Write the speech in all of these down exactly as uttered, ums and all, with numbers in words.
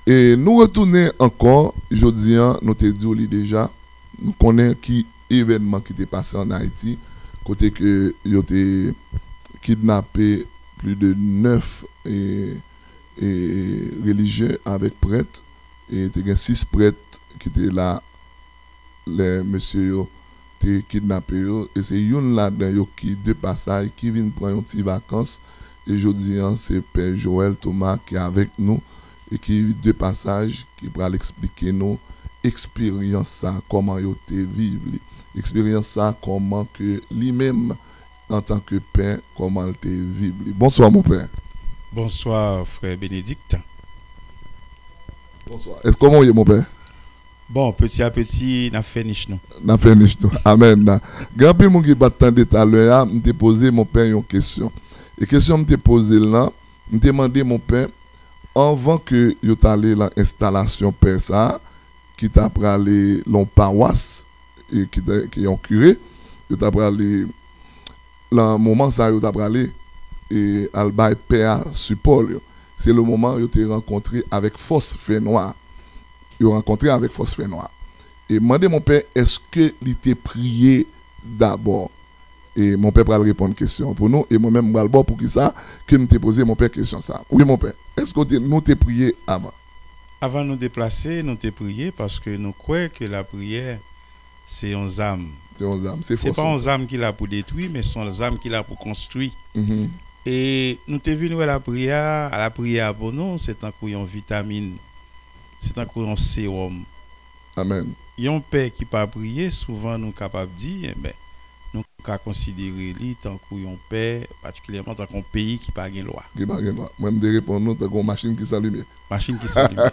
E nou retounen ankò, jodi a, nou te di w li deja, nou konnen ki evènman ki te pase ann Ayiti, kote ke yo te kidnape plis de nèf, e, e, relijye avèk prèt, e te gen sis prèt ki te la lè mesye yo te kidnape yo, e se youn ladan yo ki de pasaj, ki vin pran yon ti vakans, e jodi a, se Pè Joël Thomas ki avèk nou, e ki de pasaj, ki pral eksplike nou eksperyans sa, kòman yo te viv li. Eksperyans sa, kòman ke li menm, antanke pè, kòman l te viv li. Bonswa, mon pè. Bonswa, frè Benedict. Bonswa. Èske, kòman w ye, mon pè? Bon, peti a peti, n ap fè nich nou. N ap fè nich nou. Amèn. Gen anpil moun ki pa t tande talè a, m te poze mon pè yon kesyon. E kesyon m te poze l lan, m te mande mon pè, anvan ke yo t ale lan enstalasyon pè sa a, ki ta prale lan yon pawas, e ki ta, ki yon kire, yo ta prale, lan moman sa yo ta prale, e al bay pè a sipò l yo. Se le moman yo te rankontre avèk fòs fènwa. Yo rankontre avèk fòs fènwa. E mande mon pè, èske li te priye dabò? E mon pè pral reponn kesyon an pou nou, e mwen menm m pral ba w poukisa ke m te poze mon pè kesyon sa. Wi, mon pè, èske w te, nou te priye avan? Avan nou deplase, nou te priye, paske nou kwè ke lapriyè se yon zam. Se yon zam, se Se fòs pa yon yon zam. Zam ki la pou detwi, men se yon zam ki la pou konstwi. Mhm. E nou te vin wè lapriyè a, lapriyè a pou nou, se tankou yon vitamin, se tankou yon sewòm. Amèn. Yon pè ki pa priye, souvan nou kapab di, enben, nou ka konsidere li tankou yon pè, patikilyèman tankou yon peyi ki pa gen lwa. Ki pa gen lwa. Mwen, m te reponn nou tankou yon machin ki san limyè. Machin ki san limyè.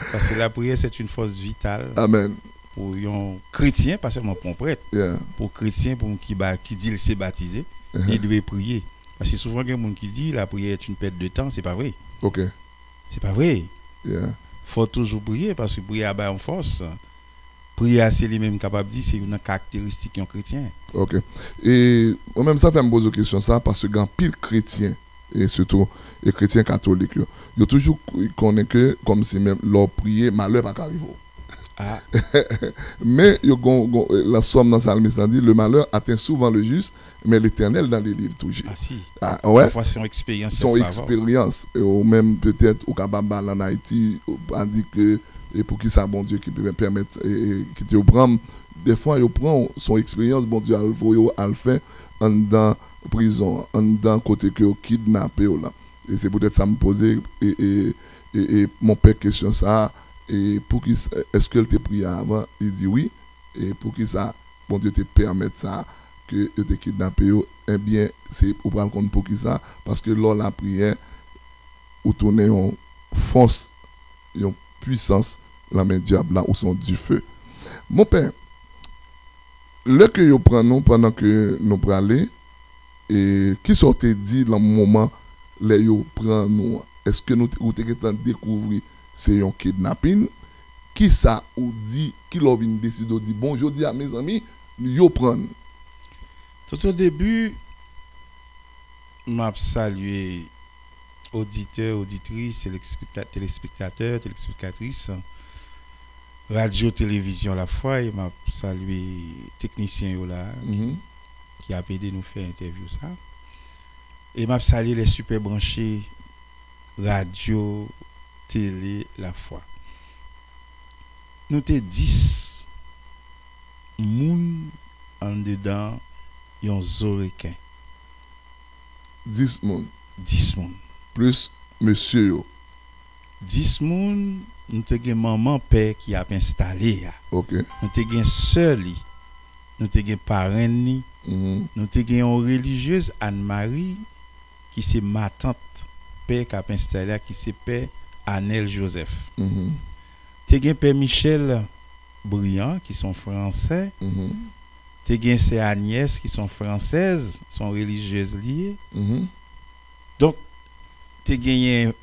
Paske lapriyè, se yon fòs vital Amèn. Pou yon kretyen, pa sèlman pou yon prèt. Yeah. Pou kretyen, pou moun ki ba, ki di l se batize, Uh-huh. Li dwe priye. Paske souvan gen moun ki di lapriyè est une perte de temps, se pa vre. Ok. Se pa vre. Yeah. Fò toujou priye, paske priyè a bay yon fòs. Priyè a, se li menm kapab di, se youn nan karakteristik yon kretyen. Ok. E mwen menm, sa fè m poze w kesyon sa, paske gen anpil kretyen, e sitou, e kretyen katolik yo, yo toujou k-, konnen ke, kòmsi menm lè w priye, malè pa ka rive w. Ah. Men, yo gon, gon, lan sòm nan salmis lan di, le malheur atteint souvent le juste, mais l'Éternel dans les livres toujours. Ah, si. Ah, wè. Pafwa, se yon eksperyans Se yon eksperyans. E ou menm, petèt, ou kapab al ann Ayiti, ou pa di ke, e poukisa Bondye ki pèmèt, e, e, kite yo pran m. Defwa, yo pran w, se yon eksperyans Bondye al voye w al fè anndan prizon an, anndan kote ke yo kidnape w lan. E se poutèt sa m poze, e, e, e, e, mon pè kesyon sa a, e poukisa, èske l te priye avan? Li di wi. E poukisa Bondye te pèmèt sa, ke yo te kidnape yo? Ebyen, se, ou pral konn poukisa, paske lè w lapriyè, ou tounen yon fòs, yon pwisans lan men dyab la, ou se yon dife. Mon pè, lè ke yo pran nou, pandan ke nou prale, e kisa w te di lan moman lè yo pran nou an? Èske nou te, ou te gentan dekouvri se yon kidnapin? Kisa ou di, kilè w vin deside w di, bon, jodi a, mezanmi, yo pran n? Tout au début, m ap salye oditè, oditris, telespekta-, telespektatè, telespektatris, radyo, televizyon Lafwa, e m ap salye teknisyen yo la, Mhm. ki ap ede nou fè entèvyou sa. E m ap salye les super branchés radyo, tele Lafwa. Nou te dis moun anndedan yon zo reken. Dis moun. Dis moun. Plis mesye yo. Dis moun, nou te gen manman pè ki ap enstale a. Ok. Nou te gen sè li. Nou te gen parenn li. Mhm. Nou te gen yon relijyez, Anne Marie, ki se matant pè k ap enstale a, ki se pè Anèl Jozèf. Mhm. Te gen pè Michèl Brian, ki se yon fransè. Mhm. Te gen sè Anyès, ki se yon fransèz, se yon relijyez li ye. Mhm. Donk, te genyen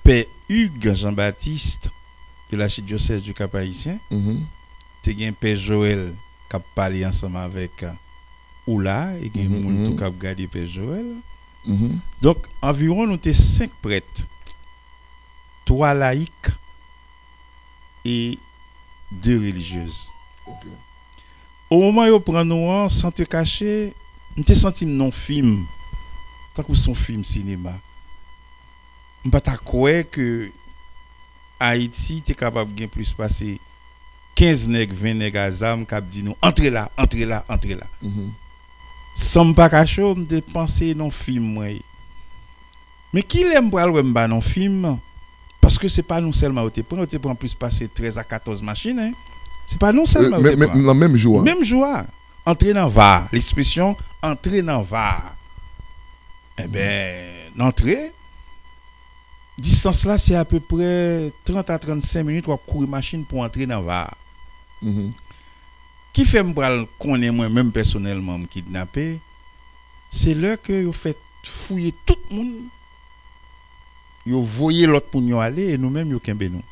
pè Hugues Jean-Baptiste de l'archidiocèse du Cap-Haïtien. Mhm. Te gen pè Joël k ap pale ansanm avèk ou la, e gen Mhm, moun tou mhm. k ap gade pè Joël. Mhm. Donk, anviwon nou te senk prèt, twa layik, e de relijyez. Ok. O moman yo pran nou an, San Te Kache, m te santi m nan yon fim, tankou se yon fim sinema. M pa ta kwè ke Ayiti te kapab gen plis pase kenz nèg, ven nèg a zam k ap di nou, "Antre la, antre la, antre la." Mhm. San m pa kache w, m te panse nan fim mwen ye. Men kilè m pral wè m pa nan fim? Paske se pa nou sèlman yo te pran, yo te pran plis pase trèz a katòz machin, en. Se pa nou sèlman yo te pran. Nan menm jou a. Menm jou a. Antre nan va a. Lekspresyon antre nan va a. Enben, n antre. Distans la, se apeprè trant a trannsenk minit w ap kouri machin pou antre nan va a. Mhm. Ki fè m pral konnen mwen menm pèsonèlman m kidnape, se lè ke yo fè fouye tout moun, yo voye lòt moun yo ale e nou menm yo kenbe nou.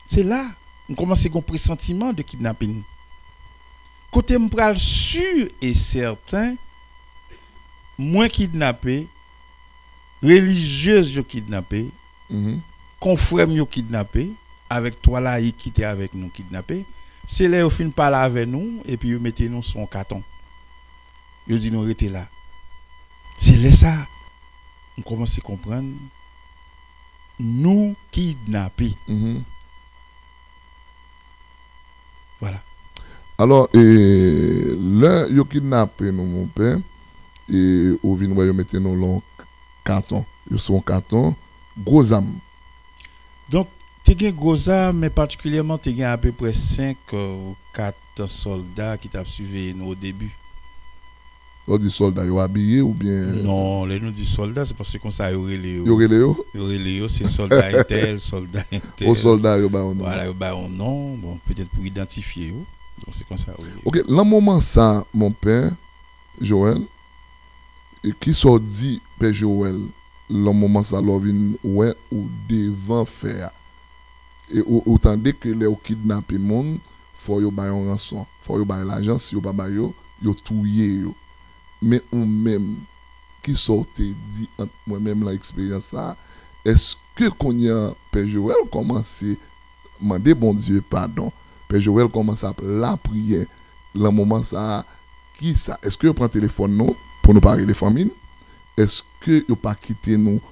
Se la, m kòmanse gen yon presantiman de kidnapin. Kote m pral si e sèten, mwen kidnape, relijyez yo kidnape, mhm, konfrè m yo kidnape, avèk twa layik ki te avèk nou kidnape, se lè yo fin pale avè nou, epi yo mete nou sou yon katon. Yo di nou rete la. Se lè sa, m kòmanse konprann nou kidnape. Mhm. Vwala. Alò, e, lè yo kidnape nou, monpè, e ou vin wè yo mete nou lan yon katon. Yo sou yon katon, gwo zam. Donk, te gen gwo zam, men patikilyèman, te gen apeprè senk, euh, ou kat sòlda ki t ap siveye nou o debi. Lè w di sòlda, yo abiye oubyen? Non, lè nou di sòlda, se paske konsa yo rele yo. Yo rele yo? Yo rele yo, se sòlda entèl, sòlda entèl. O sòlda, yo ba yo non. Vwala, yo ba yo non, bon, petèt pou idantifye yo. Donk, se konsa yo rele yo. Ok, lan moman sa, monpè Joel, e kisa w di Pè Joel, lan moman sa, lè w vin wè ou devan fè a? E ou, ou tande ke lè yo kidnape moun, fò yo bay yon ranson, fò yo bay lajan, si yo pa bay yo, yo touye yo. Men ou menm, kisa w te di ant mwen menm lan eksperyans sa a? Èske kounye a Pè Joel kòmanse mande Bondye padon? Pè Joel kòmanse ap lapriyè lan moman sa a. Kisa? Èske yo pran telefòn nou pou nou pa rele fanmi n? Èske yo pa kite nou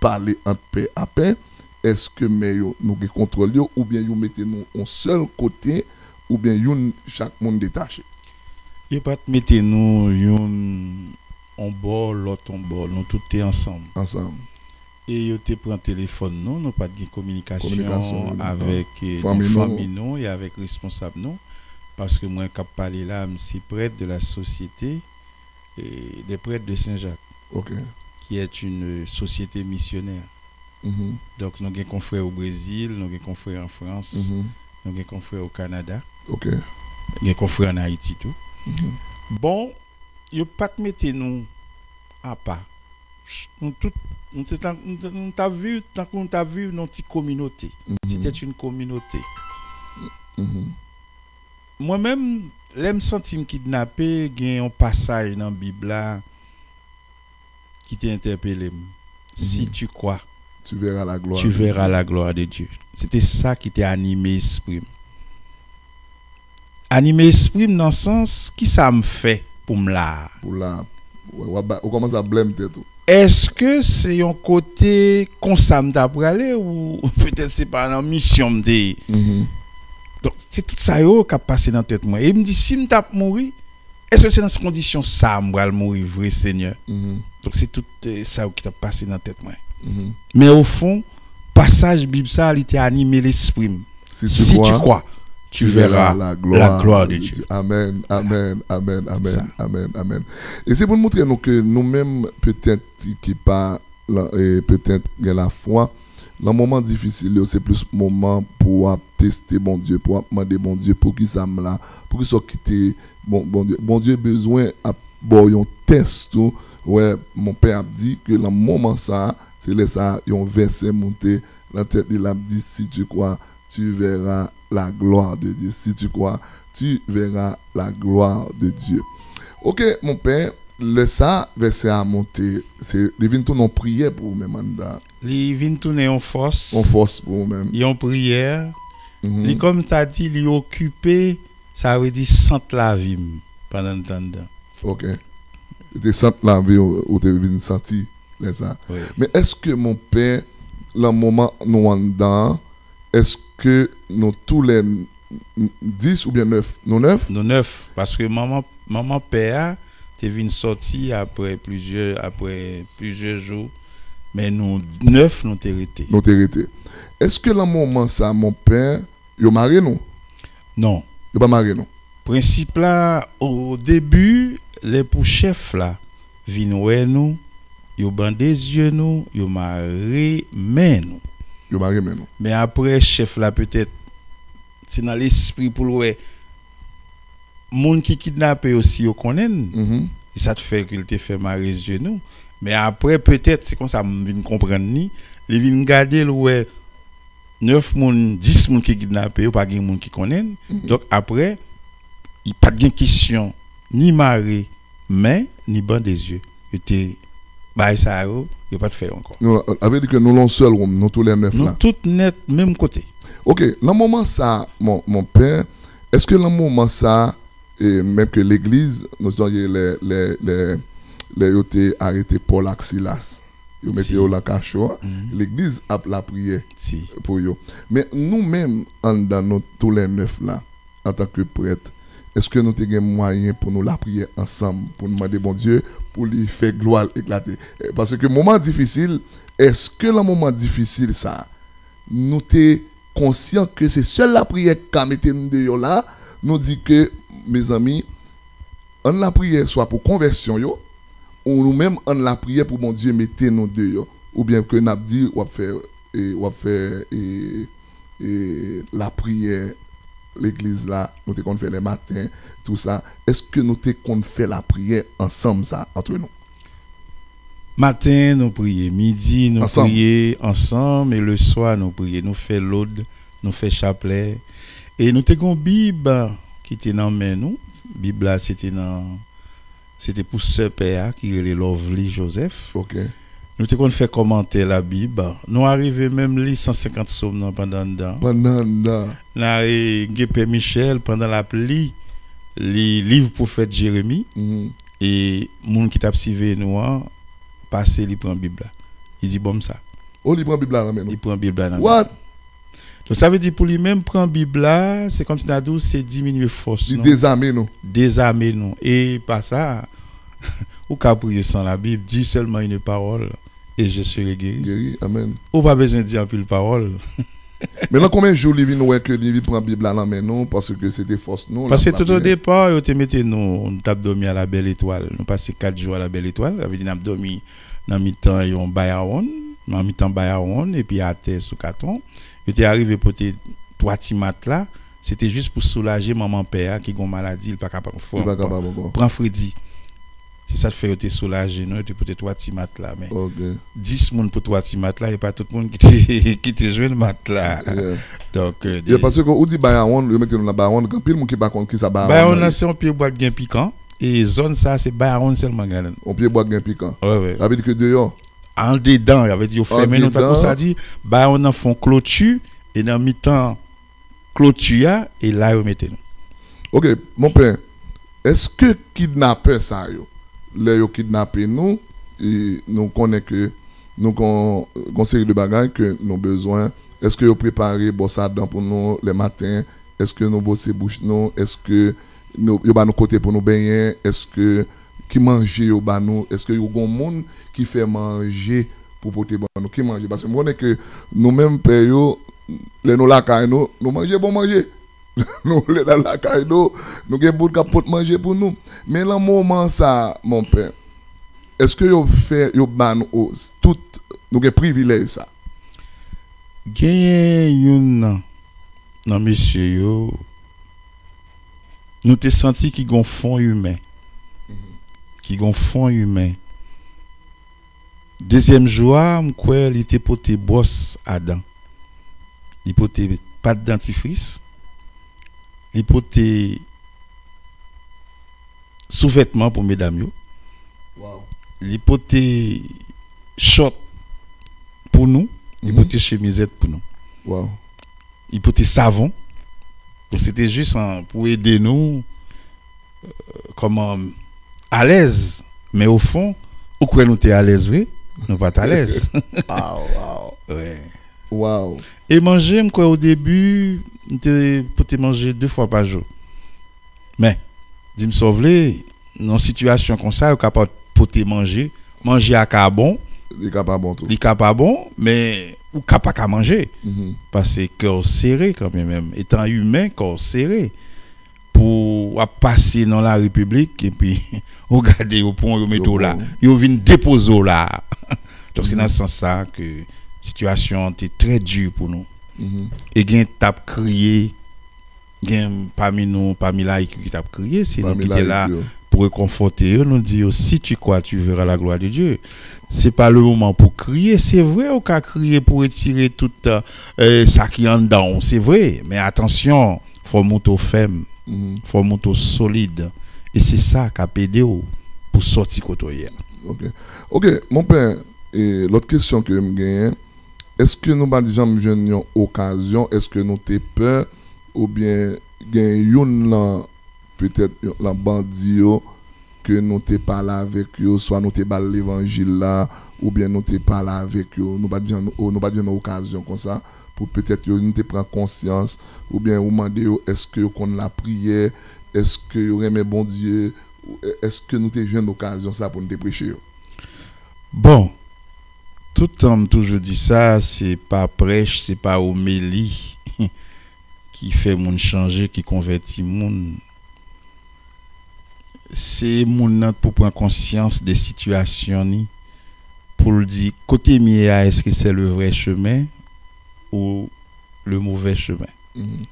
pale ant pè a pè? Èske men yo, nou gen kontwòl yo, oubyen yo mete nou yon sèl kote, oubyen youn, chak moun detache? Yo pa t mete nou youn yon bò, lòt yon bò. Nou tout te ansanm. Ansanm. E yo te pran telefòn nou, nou pa t gen kominikasyon, kominikasyon, wi, avèk, eh, fanmi nou, fanmi nou e avèk responsab nou. Paske mwen k ap pale la, m se prèt de la Société, eh, des Prêtres de Saint-Jacques, ok, qui est une, euh, société missionnaire. Mhm. Donk, nou gen konfrè o Brezil, nou gen konfrè an Frans, mhm, nou gen konfrè o Kanada, ok, gen konfrè an Ayiti tou. Mhm. Bon, yo pa t mete nou apa. Nou tout, nou te tan, nou te, nou t ap viv tankou nou t ap viv nan yon ti kominote. Mhm. C'était une communauté. Mhm. Mwen menm, lè m santi m kidnape, gen yon pasaj nan Bib la ki te entèpele m. Si, mhm, tu crois, tu verras la gloire, tu verras la gloire de Dieu. Se te sa ki te anime espri m. Anime espri m nan sans, kisa m fè pou m la a? Pou la a. Wè, w ap ba, ou kòmanse ap blèm tèt ou. Èske se yon kote konsa m ta prale ou petèt se pa nan misyon m te ye? Mhm. Donk, se tout sa yo k ap pase nan tèt mwen. E m di, si m t ap mouri, èske se nan kondisyon sa a m pral mouri vre, Senyè? Mhm. Donk, se tout, eh, sa yo ki t ap pase nan tèt mwen. Mhm. Men ofon, pasaj Bib sa a, li te anime lespri m. Si tu crois, tu verras la gloire de Dieu. Amen, amen, amen, amen, amen, amen. E se pou n montre nou ke nou menm, petèt, ki pa, e, petèt, gen lafwa, nan moman difisil yo, se plis moman pou w ap teste Bondye, pou w ap mande Bondye, poukisa m la? Poukisa w kite Bon, Bondye, Bondye bezwen ap ba w yon tès tou. Wè, mon pè ap di ke nan moman sa a, se lè sa a, yon vèsè moute nan tèt li, l ap di, si tu crois, tu verras la gloire de Dieu. Si tu crois, tu verras la gloire de Dieu. Ok, mon pè, lè sa a, vèsè a moute, se, li vin tounen yon priyè pou ou menm anndan. Li vin tounen yon fòs. Yon fòs pou ou menm. Yon priyè. Mhm. Li kòm ta di, li okipe, sa vle di sant lavi m pandan m t anndan. Ok. Se te sant lavi w, ou te vin santi lè sa. Wi. Men èske, monpè, lan moman nou anndan an, èske nou toulè n-, n-, dis oubyen nèf? Nou nèf? Nou nèf, paske manman, manman pè a te vin sòti apre plizyè, apre plizyè jou, men nou nèf, nou te rete. Nou te rete. Èske lan moman sa, monpè, yo mare nou? Non. Yo pa mare nou. Prensip la, o debi, lè pou chèf la vin wè nou, yo bande zye nou, yo mare men nou. Yo mare men nou. Men apre, chèf la, petèt, se nan lespri pou l wè moun ki kidnape yo, si yo konnen n. Mhm. Se sa t fè ke l te fè mare zye nou. Men apre, petèt, se konsa m vin konprann li, li vin gade, l wè nèf moun, dis moun ki kidnape yo, pa gen moun ki konnen. Mhm. Donk, apre, li pa t gen kesyon ni mare men, ni bande zye. Yo te, bagay sa yo, yo pa t fè yo ankò. Nou, sa vle di ke nou lan yon sèl woum, nou toulè nèf la. Nou tout nèt menm kote. Ok, lan moman sa, mon, monpè, èske lan moman sa, e menm ke legliz, nou sonje lè, lè, lè, lè yo te arete Pòl ak Silas, yo mete yo lan kacho a, legliz ap lapriyè pou yo. Men nou menm, anndan nou toulè nèf la, antanke prèt, èske nou te gen mwayen pou nou lapriyè ansanm, pou nou mande Bondye pou li fè glwa l eklate? Eh, paske moman difisil, èske lan moman difisil sa, nou te konsyan ke se sèl lapriyè ki ka mete nou deyò la, nou di ke, mezanmi, ann lapriyè swa pou konvèsyon yo, ou nou menm ann lapriyè pou Bondye mete nou deyò, oubyen ke n ap di w ap fè, e, w ap fè, e, e, lapriyè legliz la, nou te konn fè lè maten, tou sa. Èske nou te konn fè lapriyè ansanm sa, antre nou? Maten, nou priye. Midi, nou priye ansanm. E le swa, nou priye. Nou fè lod, nou fè chaplè. E nou te gon Bib ki te nan men nou. Bib la, se te nan, se te pou sè pè a ki rele Lovely Joseph. Ok. Nou te konn fè kòmantè Labib. Nou arive menm li san senkant sòm nan pandan anndan. Pandan anndan. N a, e, gen pè Michel, pandan l ap li, li liv pwofèt Jeremi, mhm, e moun ki t ap siveye nou an pase, li pran Bib la. Li di, "Ban m sa." Oh, li pran Bib la nan men nou? Li pran Bib la nan men nou. What? Donk, sa vle di pou li menm pran Bib la, se kòmsi n a di w se diminye fòs nou. Li dezame nou. Dezame nou. E pa sa, ou ka priye sans la Bible, dis seulement une parole et je serai guéri. Guéri, amen. Ou pa bezwen di anpil pawòl. Men lan konbyen jou li vin wè ke li vin pran Bib la nan men nou, paske se te fòs nou, l ap lapriyè? Paske tout o depa, yo te mete nou, nou t ap dòmi a la Belle Étoile. Nou pase kat jou a la Belle Étoile, sa vle di n ap dòmi nan mitan yon bayawonn, nan mitan bayawonn, epi atè sou katon. Yo te arive pote twa ti matla, se te jis pou soulaje manman pè a ki gon maladi, li pa kapab, li pa kapab ankò, pran fredi. Se sa k fè yo te soulaje nou, yo te pote twa ti matla, men, ok, dis moun pou twa ti matla, e pa tout moun ki te, ki te jwenn matla. Yeah. Donk, e, yeah, de- paske ou di bayawonn, yo mete nou nan bayawonn, gen anpil moun ki pa konn kisa bayawonn nan ye. Bayawonn nan se yon pye bwa k gen pikan, e zòn sa se bayawonn sèlman gen ladan l. Yon pye bwa k gen pikan. Wi, wi. Sa vle di ke deyò, andedan, sa vle di yo fèmen nou, tankou sa di, bayawonn nan fè yon kloti, e nan mitan kloti a, e la yo mete nou. Ok, monpè, èske kidnapè sa yo, lè yo kidnape nou, e nou konnen ke nou gon, gon seri de bagay ke nou bezwen, èske yo prepare bwòs a dan pou nou lè maten? Èske nou bwose bouch nou? Èske nou, yo ba nou kote pou nou benyen? Èske, ki manje yo ba nou? Èske yo gon moun ki fè manje pou pote ban nou? Ki manje? Paske m konnen ke nou menm pè yo, lè nou lakay nou, nou manje bon manje. Nou lè n al lakay nou, nou gen moun k ap pot manje pou nou. Men lan moman sa, monpè, èske yo fè, yo ba nou, o, tout, nou gen privilèj sa? Genyen youn nan, nan mesye yo, nou te santi ki gon fon imen. Mhm. Ki gon fon imen. Dezyèm jou a, m kwè li te pote bwòs a dan. Li pote pat dantifris. Li pote souvètman pou medam yo. Wow. Li pote chòt pou nou. Li, mhm, pote chemizèt pou nou. Wow. li pote savon. Donk, se te jis an, pou ede nou, euh, kòman, alèz. Men ofon, ou kwè nou te alèz vre? Nou pa t alèz. Waw, waw. Wi. Waw. E manje, m kwè o debi, m te pote manje de fwa pa jou. Men, di m sa w vle, nan sitiyasyon konsa, yo ka pa pote manje. Manje a ka bon. Li ka pa bon tou. Li ka pa bon, men ou ka pa ka manje. Mhm. Paske kè w sere kanmenm. Etan imen, kè w sere. Pou w ap pase nan lari piblik, epi ou gade yo pran w, yo mete w la. Yo pran w. Yo vin depoze w la. Donk, se nan sans sa ke sitiyasyon an te trè di pou nou. Mhm. E gen t ap kriye, gen pami nou, pami layik yo ki t ap kriye, se nou ki te la pou rekonfòte yo, nou di yo, si tu crois, tu verras la gloire de Dieu. Se pa le moman pou kriye, se vre, ou ka kriye pou retire tout, euh, sa ki anndan w, se vre, men atansyon, fò w montre w fèm, fò w montre w solid, e se sa k ap ede w pou sòti kote w ye a. Ok. Ok, mon pè, e lòt kesyon ke m genyen, èske nou pa t janm jwenn yon okazyon, èske nou te pè, oubyen gen youn nan, petèt yon, nan bandi yo, ke nou te pale avèk yo, swa nou te ba l levanjil la, oubyen nou te pale avèk yo, nou pa t jwenn, nou pa t jwenn okazyon konsa, pou petèt yo, nou te pran konsyans, oubyen ou mande yo, èske yo konn lapriyè, èske yo renmen Bondye, ou, èske nou te jwenn okazyon sa pou nou te preche yo? Bon, tout tan m toujou di sa, se pa prèch, se pa omeli ki fè moun chanje, ki konvèti moun. Se moun nan pou pran konsyans de sitiyasyon ni, pou l di, kote m ye a, èske se le vrè chemen ou le movè chemen? Mhm.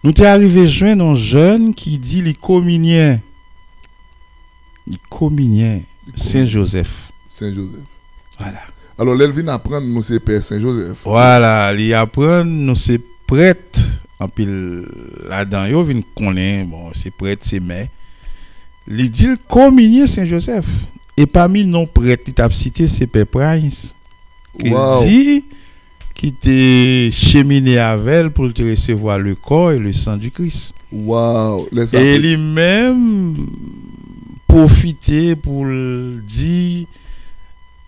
Nou te arive jwenn yon jèn ki di li kominyen. Li kominyen Sen Jozèf. Sen Jozèf. Vwala. Alò, lè l vin aprann nou se pè Sen Jozèf. Vwala, li aprann nou se prèt. Anpil ladan yo vin konnen, bon, se prèt, se mè. Li di l kominyen Sen Jozèf. E pami non prèt li t ap site, se pè Price. Ke l di ki te chemine avè l pou l te resevwa le corps et le sang du Christ. Waw, lè sa. E li menm pwofite pou l di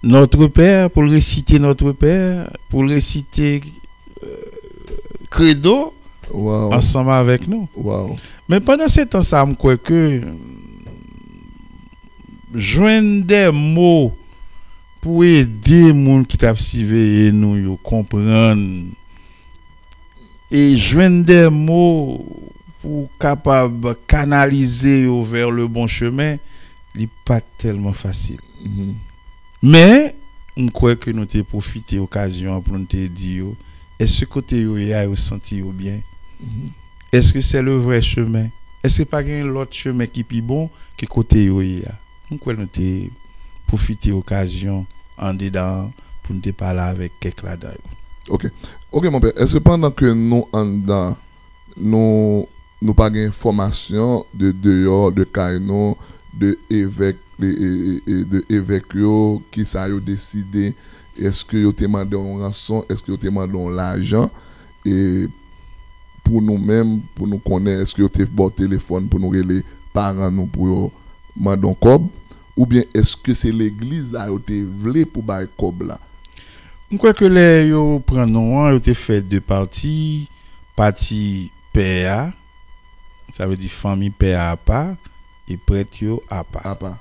Notre Père, pou l resite Notre Père, pou l resite, euh, Credo ansanm avèk nou. Waw. Men pandan se tan sa, m kwè ke jwenn de mo pou ede moun ki t ap siveye nou yo konprann e jwenn de mo pou kapab kanalize yo vè le bon chemen, li pa t tèlman fasil. Mhm. Men, m kwè ke nou te pwofite okazyon an pou nou te di yo, èske kote yo ye a, yo santi yo byen? Mhm. Èske se le vrè chemen? Èske pa gen lòt chemen ki pi bon ke kote yo ye a? M kwè nou te pwofite okazyon andedan an pou n te pale avèk kèk ladan yo. Ok. Ok, mon pè. Èske pandan ke nou anndan, nou, nou pa gen enfòmasyon de deyò, de kay nou, de evèk, e, e, e, e de evèk yo, kisa yo deside, èske yo te mande yon ranson, èske yo te mande yon lajan, e pou nou menm, pou nou konnen èske yo te ba w telefòn pou nou rele paran nou pou yo mande yon kòb, oubyen èske se legliz la yo te vle pou bay kòb la? M kwè ke lè yo pran non an, yo te fè de pati, pati pè a, sa vle di fanmi pè a apa, e prèt yo apa. Apa.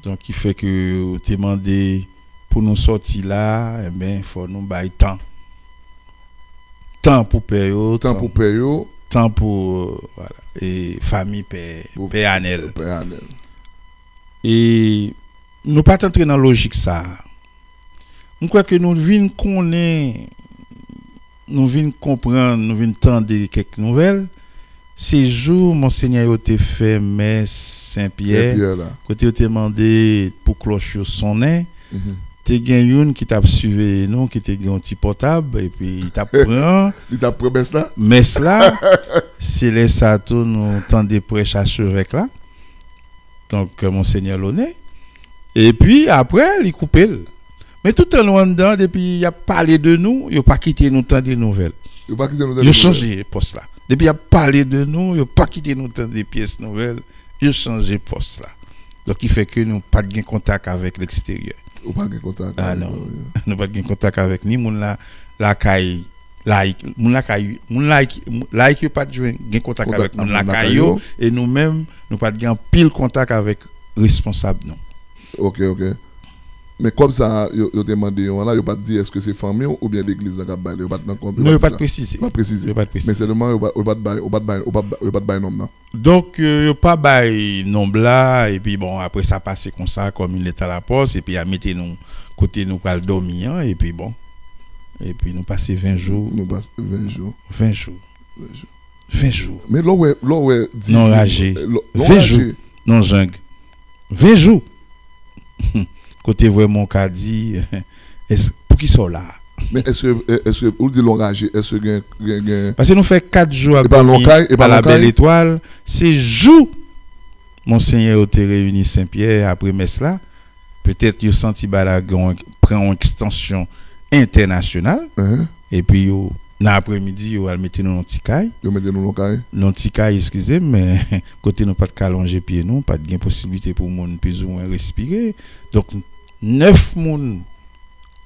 Donk, ki fè ke yo te mande pou nou sòti la, enben, fò nou bay tan. Tan pou pè yo, tan pou pè yo, tan pou, vwala, e fanmi pè, pè Anèl. Pè Anèl. E nou pa t antre nan lojik sa a. M kwè ke nou vin konnen, nou vin konprann, nou vin tande kèk nouvèl. Se jou Monsenyè yo te fè mès Sen Pyè, Sen Pyè la, kote yo te mande pou klòch yo sonnen. Mhm. Te gen youn ki t ap siveye nou, ki te gen yon ti pòtab, epi li t ap pran, li t ap pran mès la? Mès la. Se lè sa tou nou tande prèch achevèk la. Donk, Monsenyè Launay. Epi, apre, li koupe l. Men toutan nou anndan, depi y ap pale de nou, yo pa kite nou tande nouvèl. Yo pa kite nou tande nouvèl. Yo chanje pòs la. Depi y ap pale de nou, yo pa kite nou tande pyès nouvèl. Yo chanje pòs la. Donk, ki fè ke nou pa t gen kontak avèk leksteryè. Ou pa gen kontak avèk yo. Ah non. Nou pa t gen kontak avèk ni moun la, lakay, layik, moun lakay, moun layik, layik yo pa t jwenn gen kontak avèk moun lakay yo, e nou menm, nou pa t gen anpil kontak avèk responsab nou. Ok, ok. Men kòb sa a, yo, yo te mande yo an la, yo pa t di èske se fanmi w oubyen legliz la k ap bay li, yo pa t nan kòb, yo pa t di sa. Non, yo pa t presize. Yo pa t presize. Yo pa t presize. Men sèlman, yo pa, yo pa t bay, yo pa t bay, yo pa t bay, yo pa t bay, yo pa t bay nonm nan. Donk, euh, yo pa bay nonb la, epi bon, apre sa pase konsa, comme une lettre à la poste, epi y a mete nou kote nou pral dòmi an, epi bon. Epi nou pase ven jou. Nou pase ven jou. Ven jou. Ven jou. Ven jou. Men lè w wè, lè w wè di... Non raje. Ven jou. Non jang. Ven jou. Kote vrèman w ka di, es, poukisa w la? Men èske, èske, ou di lè w raje, èske gen, gen, gen... Paske nou fè kat jou ap dòmi a la Belle Étoile, se jou Monsenyè yo te reyini Senpyè apre mès la. Petèt yo santi bagay la gen yon, pran yon ekstansyon entènasyonal. Epi yo, nan aprèmidi, yo al mete nou nan ti kay. Yo mete nou nan kay? Nan ti kay, eskize m, men kote nou pa t ka lonje pye nou, pa t gen posiblite pou moun plizoumwen respire. Donk, nèf moun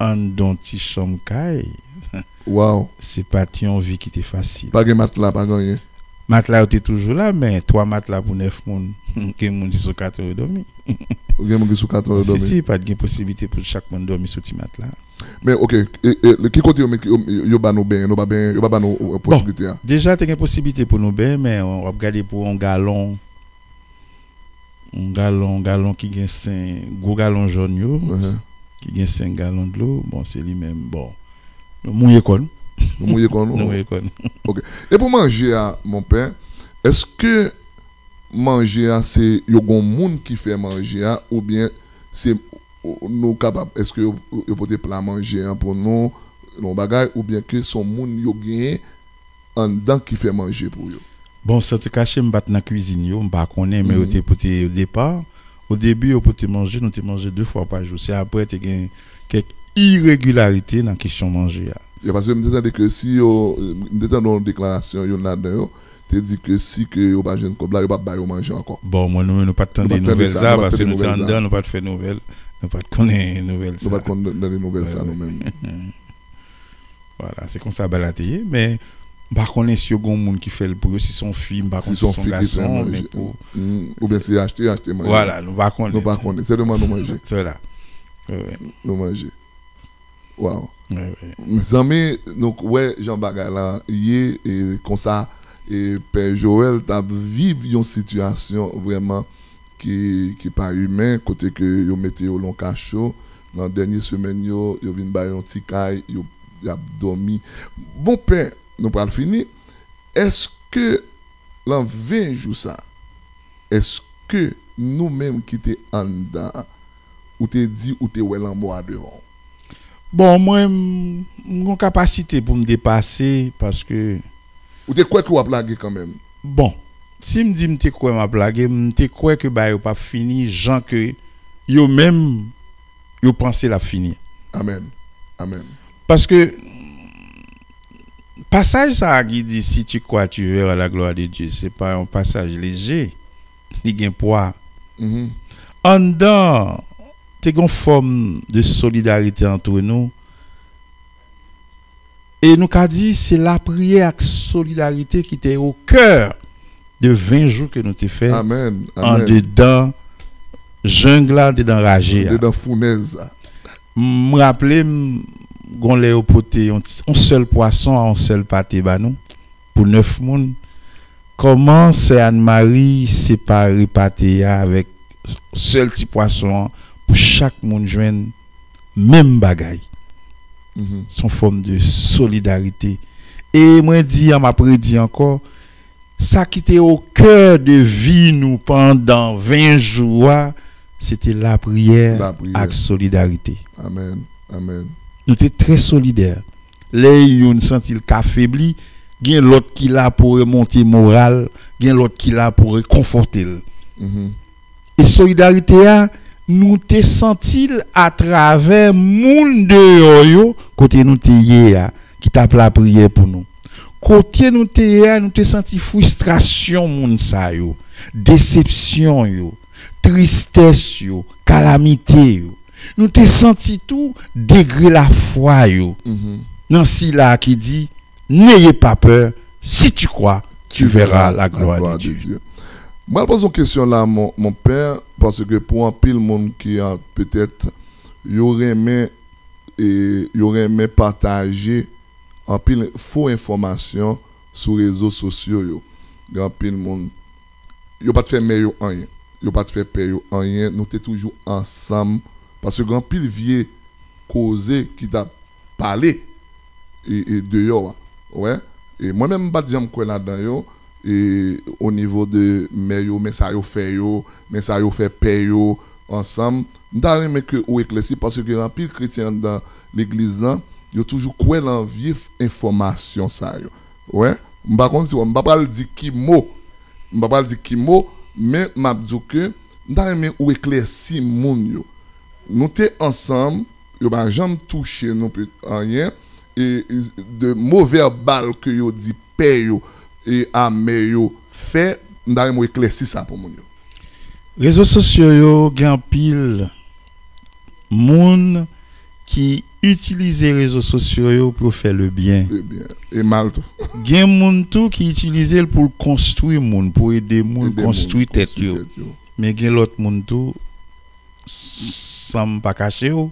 anndan ti chanm kay. Waw. Se pa t yon vi ki te fasil. Pa gen matla, pa gen anyen. Matla yo te toujou la, men twa matla pou nèf moun. Gen moun ki sou katon yo dòmi. Gen moun ki sou katon yo dòmi. Si, si, pa t gen posiblite pou chak moun dòmi sou ti matla. Men, ok, e, e, ki kote yo met, yo, yo ba nou benyen, nou pa benyen, yo pa ba nou, euh, posiblite a? Bon, deja te gen posiblite pou nou benyen, men w ap gade pou yon galon, yon galon, galon ki gen senk, gwo galon jòn yo, ki gen senk galon dlo, bon, se li menm, bon, nou mouye kò n. Nou mouye kò nou? Nou mouye kò n. Ok. E pou manje a, monpè, èske manje a, se yo gon moun ki fè manje a, oubyen se, nou kapab, èske yo, yo pote pla manje an pou nou, yon bagay, oubyen ke se yon moun yo genyen anndan ki fè manje pou yo? Bon, san te kache, m pa t nan kwizin yo, m pa konnen, men yo te pote o depa. O debi, yo pote manje, nou te manje de fwa pa jou. Se apre, te gen kèk iregilarite nan kesyon manje a. Ya, paske m te tande ke si yo, m te tande yon deklarasyon, youn ladan yo, te di ke si ke yo pa jwenn kòb la, yo p ap ba yo manje ankò. Bon, mwen, nou, nou pa t tande nouvèl sa, paske nou te anndan, nou pa t fè nouvèl, nou pa t konnen nouvèl sa. Nou pa t konn tande nouvèl sa, nou menm. Vwala, se konsa bagay la te ye, men m pa konnen si yo gon moun ki fè l pou yo, si se yon fi, m pa konnen si se yon gason, men pou... Oubyen si achte, achte manje. Vwala, nou pa konnen. Nou pa konnen, sèlman nou manje. Se la. Wi, wi. Nou manje. Waw. Wi, wi. Mezanmi, nou wè jan bagay la ye, e konsa, e Pè Joel t ap viv yon sitiyasyon vrèman ki, ki pa imen, kote ke yo mete yo lan kacho. Nan dènye semèn yo, yo vin ba yo yon ti kay, yo, y ap dòmi. Bon, Pè, nou pral fini. Èske lan ven jou sa, èske nou menm ki te anndan an, ou te di ou te wè lanmò a devan w? Bon, mwen, m, m gon kapasite pou m depase, paske... Ou te kwè ke w ap lage kanmenm? Bon, si m di m te kwè m ap lage, m te kwè ke bagay yo p ap fini jan ke yo menm, yo panse l ap fini. Amèn. Amèn. Paske pasaj sa a ki di, "Si tu crois, tu verras la gloire de Dieu," se pa yon pasaj leje. Li gen pwa. Anndan, te gen yon fòm de solidarite antre nou. E nou ka di, se lapriyè ak solidarite ki te o kè de ven jou ke nou te fè andedan jeng la, andedan raje a. Andedan founèz la. M raple m, gon lè yo pote yon ti, yon sèl pwason a yon sèl pate ba nou, pou nèf moun. Kòman sè Anne Marie separe pate a avèk sèl ti pwason an pou chak moun jwenn menm bagay? Se yon fòm de solidarite. E mwen di an, m ap redi ankò, sa ki te o kè de vi nou pandan ven jou a, se te lapriyè ak solidarite. Amèn. Amèn. Nou te trè solidè. Lè youn santi l ka febli, gen lòt ki la pou remonte moral, gen lòt ki la pou rekonfòte l. E solidarite a, Nou te santi l atravè moun deyò yo kote nou te ye a, ki t ap lapriyè pou nou. Kote nou te ye a, nou te santi fristrasyon moun sa yo, desepsyon yo, tristès yo, kalamite yo. Nou te santi tou degre lafwa yo nan sila ki di, N'ayez pas peur, si tu crois, tu verras la gloire de Dieu. Mwen pral poze yon kesyon la, mon, mon pè, paske pou anpil moun ki an, petèt, yo renmen, e, yo renmen pataje anpil fo enfòmasyon sou rezo sosyo yo. Gen anpil moun, yo pa t fè mè yo anyen. Yo pa t fè pè yo anyen. Nou te toujou ansanm. Paske gen anpil vye koze ki t ap pale e, e deyò a. Wè. E mwen menm, m pa t janm kwè ladan yo. E o nivo de mè yo, men sa yo fè yo, men sa yo fè pè yo ansanm. M ta renmen ke ou eklèsi, paske gen anpil kretyen anndan legliz lan, yo toujou kwè nan vye f- enfòmasyon sa yo. Wè. M pa konn si w, m pa pral di ki mo. M pa pral di ki mo, men m ap di w ke m ta renmen ou eklèsi moun yo. Nou te ansanm, yo pa janm touche nou pe- anyen, e, e de mo vèbal ke yo di pè yo e a mè yo fè, m ta renmen w eklèsi sa pou moun yo. Rezo sosyo yo gen anpil moun ki itilize rezo sosyo yo pou yo fè le byen. E byen, e mal tou. Gen moun tou ki itilize l pou l konstwi moun, pou ede moun konstwi tèt yo. Men gen lòt moun tou, san m pa kache w,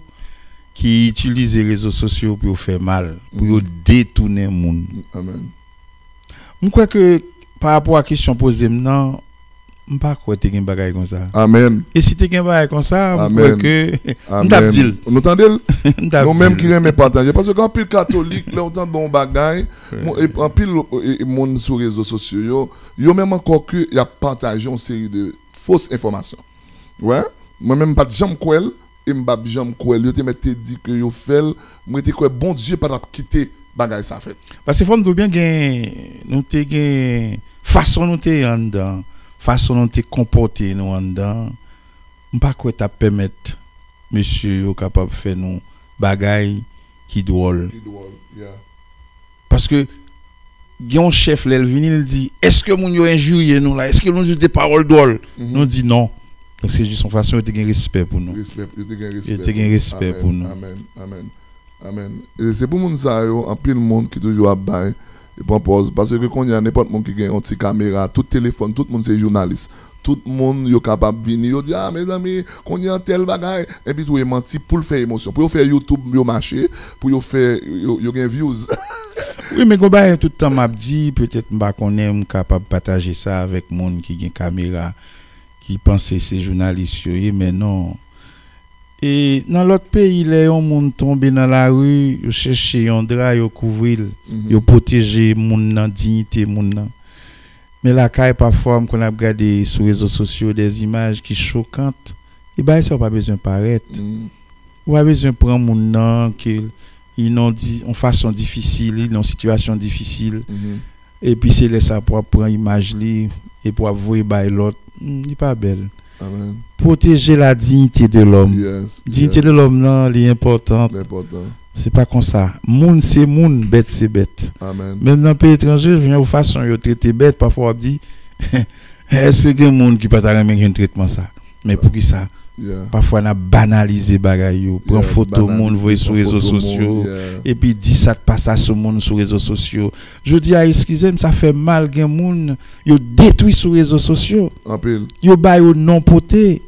ki itilize rezo sosyo pou yo fè mal, pou yo detounen moun. Amen. M kwè ke pa rapò a kesyon poze m nan, m pa kwè te gen bagay konsa. Amen. E si te gen bagay konsa, m kwè ke m t ap di l. Nou tande l? M t ap Nou di menm l. Ki renmen pataje. Paske gen anpil katolik, lè w tande yon bagay, moun- e- anpil e- e- moun sou rezo sosyo yo, yo menm ankò ke y ap pataje yon seri de fos enfòmasyon. Wè, mwen menm m pa t janm kwè l, e m p ap janm kwè l. Yo te mèt te di ke yo fè l, m rete kwè Bondye pa t ap kite bagay sa fèt. Paske fò m di w byen gen, nou te gen, fason nou te ye anndan, fason nou te konpòte nou anndan, m pa kwè t ap pèmèt mesye yo kapab fè nou bagay ki dwòl. Ki dwòl, yeah. Paske gen yon chèf, lè l vini, l di, èske moun yo enjirye nou la? Èske nou di de pawòl dwòl? Nou di non. Donk se jis yon fason yo te gen respè pou nou. Respè, yo te gen respè. Yo te gen respè pou nou. Amen, amen, amen. E se pou moun sa yo, anpil moun ki toujou ap bay, e pran pòz. Paske kounye a, nenpòt moun ki gen yon ti kamera, tout telefòn, tout moun se jounalis. Tout moun yo kapab vini, yo di, a, mezanmi, kounye a tèl bagay. Epi tou, e manti pou l fè emosyon. Pou yo fè YouTube, yo mache, pou yo fè, yo, yo gen views. Wi, men gon bagay tout tan m ap di, petèt m pa konnen, m kapab pataje sa avèk moun ki gen kamera, ki panse se jounalis yo ye, men non. E nan lòt peyi, lè yon moun tonbe nan lari, yo chèche yon dra, yo kouvri l, yo pwoteje moun nan, diyite moun nan. Men lakay, pafwa, m konn ap gade sou rezo sosyo dè imaj ki chokant. E bagay sa yo pa bezwen parèt. Ou pa bezwen pran moun nan ke li nan di, yon fason difisil, li nan yon sitiyasyon difisil. Epi se lè sa pou ap pran imaj li, epi w ap voye bay lòt. Hmm, li pa bèl. Amen. Pwoteje la dignité de l'homme. Yes, Dignité de l'homme nan, li enpòtan. Enpòtan. Se pa konsa. Moun se moun, bèt se bèt. Amen. Menm nan peyi etranje, jan fason yo trete bèt, pafwa w ap di, èske gen moun ki pa ta renmen jwenn tretman sa? Men poukisa? Yeah. Pafwa n ap banalize bagay yo, pran Yeah, foto moun, banalize, voye sou pran rezo foto moun, sosyo, yeah. Epi di sa t pa sa sou moun sou rezo sosyo. Jodi a, eskize m, sa fè mal, gen moun, yo detwi sou rezo sosyo. Anpil. Yo ba yo non pote.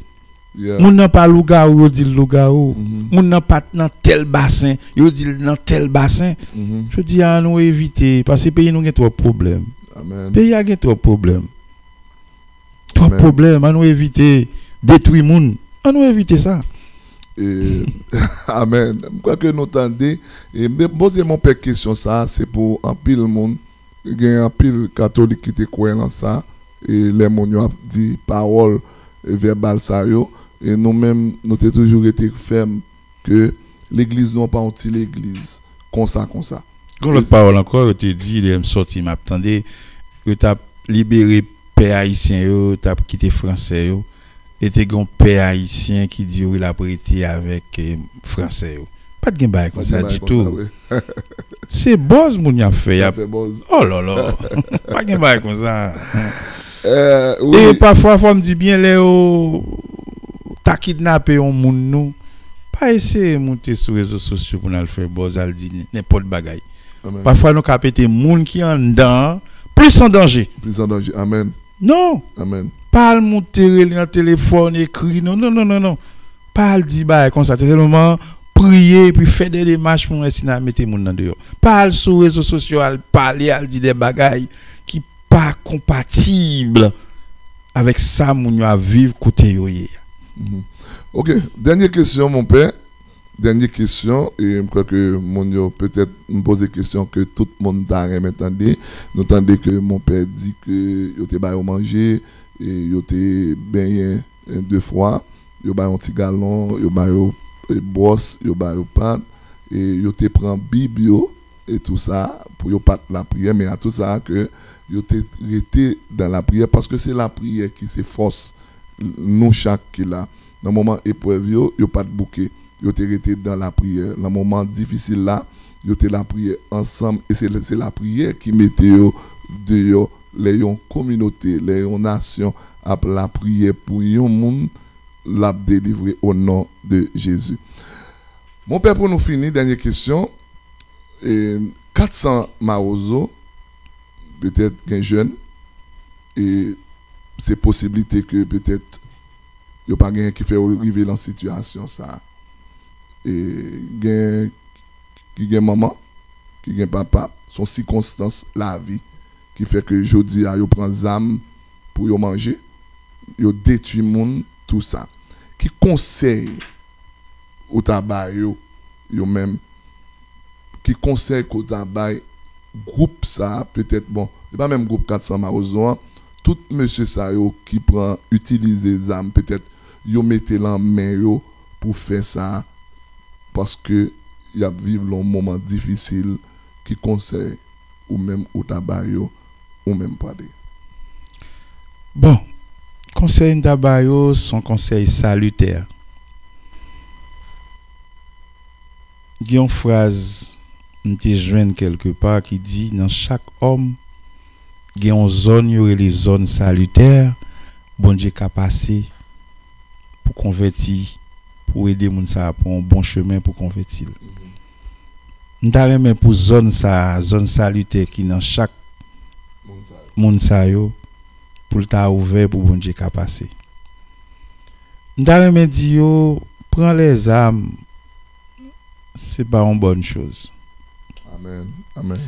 Yeah. Moun nan pa lougawou, yo di l lougawou. Mhm. Moun nan pa t nan tèl basen, yo di l nan tèl basen. Mhm. Jodi a, ann nou evite, paske peyi nou gen twòp pwoblèm. Amen. Peyi a gen twòp pwoblèm. Twòp Amen. Pwoblèm, ann nou evite detwi moun. Ann nou evite sa. E, amen. M kwè ke nou tande. E m poze mon pè kesyon sa, se pou anpil moun. Gen anpil katolik ki te kwè nan sa. E lè moun yo ap di pawòl, e, vèbal sa yo. E nou menm, nou te toujou rete fèm ke legliz nou an pa yon ti legliz konsa, konsa. Gon lòt pawòl ankò, yo te di, lè m sòti, m ap tande, yo t ap libere pè ayisyen yo, yo t ap kite fransè yo. e te gen yon pè ayisyen ki di wi l ap rete avèk eh, fransè yo. Pa t gen bagay konsa ditou. Se bòz moun y ap fè. Y ap fè bòz. Oh la la. Pa gen bagay konsa. E pafwa fò m di byen lè yo ta kidnape yon moun nou, pa eseye moute sou rezo sosyo pou n al fè bòz, al di nenpòt bagay. Pafwa nou ka pete moun ki anndan an plis an danje. Plis an danje. Amèn. Non. Amèn. Pa al moute rele nan telefòn, ekri, non, non, non, non, non. Pa al di bagay konsa. Se sèlman priye epi fè de demach pou n wè si n a mete moun nan deyò. Pa al sou rezo sosyo, al pale, al di de bagay ki pa konpatib avèk sa moun yo ap viv kote yo ye a. Mhm. Ok, dènye kesyon, monpè. Dènye kesyon, e m kwè ke moun yo, petèt, m poze kesyon ke tout moun ta renmen tande. Nou tande ke monpè di ke yo te ba yo manje, e yo te benyen, e, de fwa, yo ba yo yon ti galon, yo ba yo, e, bwòs, yo ba yo pat, e yo te pran bib yo, e tou sa, pou yo pa t lapriyè, men a tou sa, ke yo te rete dan lapriyè, paske se lapriyè ki se fòs nou chak ki la. Nan moman eprèv yo, yo pa t bouke. Yo te rete dan lapriyè. Nan moman difisil la, yo te lapriyè ansanm. E se, se lapriyè ki mete yo deyò. Lè yon kominote, lè yon nasyon ap lapriyè pou yon moun, l ap delivre o non de Jezi. Monpè, pou nou fini, dènye kesyon. E, kat san mawozo, petèt gen jèn, e se posiblite ke petèt yo pa genyen ki fè yo rive nan sitiyasyon sa a. E gen ki gen manman, ki gen papa, se yon sikonstans lavi ki fè ke jodi a yo pran zam pou yo manje, yo detwi moun, tou sa. Ki konsèy ou ta ba yo, yo menm? Ki konsèy ke w ta bay gwoup sa a, petèt, bon, se pa menm gwoup kat san mawozo an, tout mesye sa yo ki pran, itilize zam, petèt, yo mete l an men yo pou fè sa, paske y ap viv yon moman difisil, ki konsèy ou menm ou ta ba yo, ou menm, Padre? Bon, konsèy m ta ba yo, se yon konsèy salitè. Gen yon fraz m te jwenn kèlkepa ki di, nan chak òm, gen yon zòn yo rele zòn salitè, Bondye ka pase pou konvèti, pou ede moun sa a pran yon bon chemen pou konvèti l. M ta renmen pou zòn sa a, zòn salitè ki nan chak moun sa yo, pou l ta ouvè pou Bondye ka pase. M ta renmen di yo, pran lèzam, se pa yon bòn choz. Amèn. Amèn.